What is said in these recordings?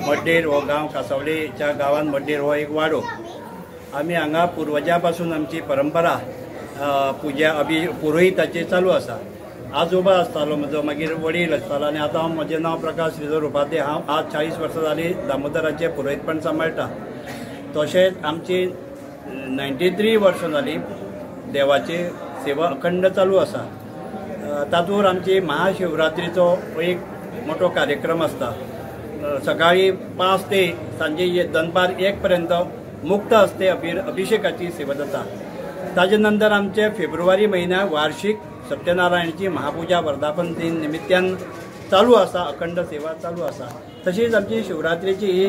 मड्डेर हो गांव कासावलेच्या गांवांत मड्डेर हो एक वाडो. आमी हांगा पुर्वजा पासून आमची परंपरा पुजा पुरोहिताची चालू आसा. आजोबा आसतालो म्हजो, मागीर वडील आसतालो आनी आतां हांव म्हजें नांव प्रकाश श्रीधर उपाध्ये. हांव आज 40 वर्सां जालीं दामोदराचें पुरोहीतपण सांबाळटा. तशेंच आमची 93 वर्सां जालीं देवाची सेवा अखंड चालू आसा. तातूंत आमची महाशिवरात्रीचो एक मोठो कार्यक्रम आसता. सकाळी 5 ते सांजे दनपार 1 पर्यंत मुक्त हस्ते अभिषेकाची सेवा जाता. ताजे नंतर आमचे फेब्रुवारी म्हयन्याक वार्षिक सत्यनारायणची महापूजा वर्धापन दिन निमित्यान चालू आसा, अखंड सेवा चालू आसा. तशीच आमची शिवरात्रीची ही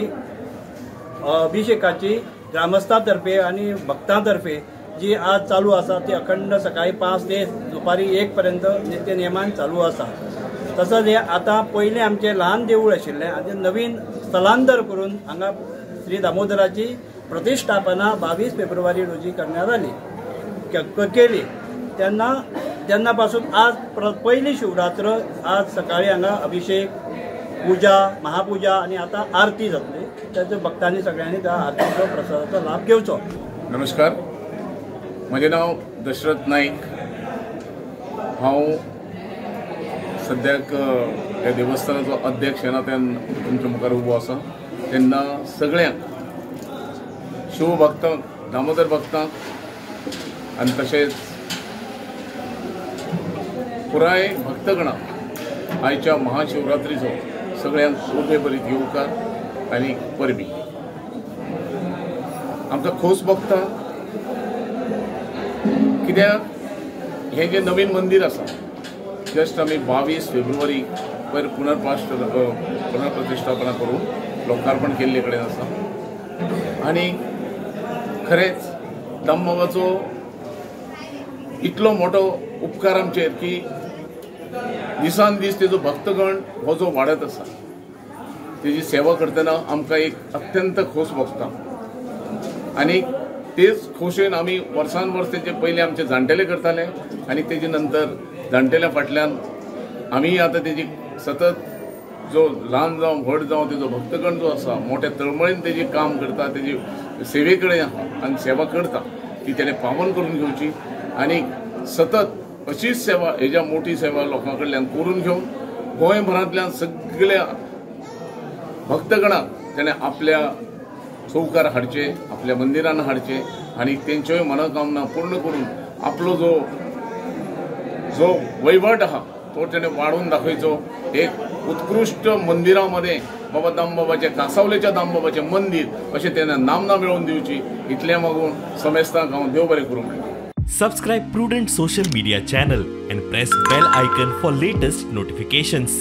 अभिषेकाची ग्रामस्था तर्फे आनी भक्तां तर्फे जी आज चालू आसा ती अखंड सकाळी 5 ते दुपारी 1 पर्यंत नित्य नेमान चालू आसा. तसंच हे आतां पयलें आमचें ल्हान देवूळ आशिल्लें, आतां नवीन स्थलांतर करून हांगा श्री दामोदराची प्रतिष्ठापना 22 फेब्रुवारी रोजी करण्यात आली केली. तेन्ना तेन्ना पासून आज पयली शिवरात्र आज सकाळी हांगा अभिषेक, पूजा, महापूजा आनी आतां आरती जातली. ताच्या भक्तांनी सगळ्यांनी त्या आरतीचो प्रसादाचो लाभ घेवचो. नमस्कार, म्हजें नांव दशरथ नाईक. हांव सद्याक ह्या देवस्थानाचो अध्यक्ष ह्या नात्यान तुमच्या मुखार उबो आसा. तेन्ना सगळ्यांक शिवभक्तांक, दामोदर भक्तांक आनी तशेंच पुराय भक्तगणांक आयच्या महाशिवरात्रीचो सगळ्यांक उमेदभरीत येवकार आनी परबी. आमकां खोस भोगता कित्याक हें जें नवीन मंदीर आसा, जस्ट आमी 22 फेब्रुवारी पयर पुनर्प्रतिष्ठापना करून लोकार्पण केल्ले कडेन आसा. आनी खरेंच दामबाबाचो इतलो मोठो उपकार आमचेर की दिसान दीस तेजो भक्तगण हो जो वाडत आसा, तेजी सेवा करतना आमकां एक अत्यंत खोस भोगता. आनी तेच खोशेन आमी वर्सान वर्स तेजे पयलीं आमचे जाणटेले करताले आनी तेजे नंतर जाणटेल्या फाटल्यान आमी आतां तेजी सतत जो ल्हान जावं व्हड जावं तेजो भक्तगण जो आसा मोठ्या तळमळीन तेजी काम करता, तेजी सेवे कडेन आहा आनी सेवा करता ती तेणें पावन करून घेवची आनी सतत अशीच सेवा हेज्या मोठी सेवा लोकां कडल्यान करून घेवन गोंयभरांतल्यान सगळ्या भक्तगणाक तेणें आपल्या चौकार हाडचे, आपल्या मंदिरान हाडचे आनी तेंच्योय मनोकामना पूर्ण करून आपलो जो जो वैवट आहा तो तेणें वाडोवन दाखयचो. एक उत्कृश्ट मंदिरामध्ये बाबा दामबाबाचें, कासावलेच्या दामबाबाचें मंदीर अशें तेणें नामना मेळोवन दिवची इतलें मागून समेस्तांक हांव देव बरें करूं म्हणटा. Subscribe Prudent Social Media channel and press bell icon for latest notifications.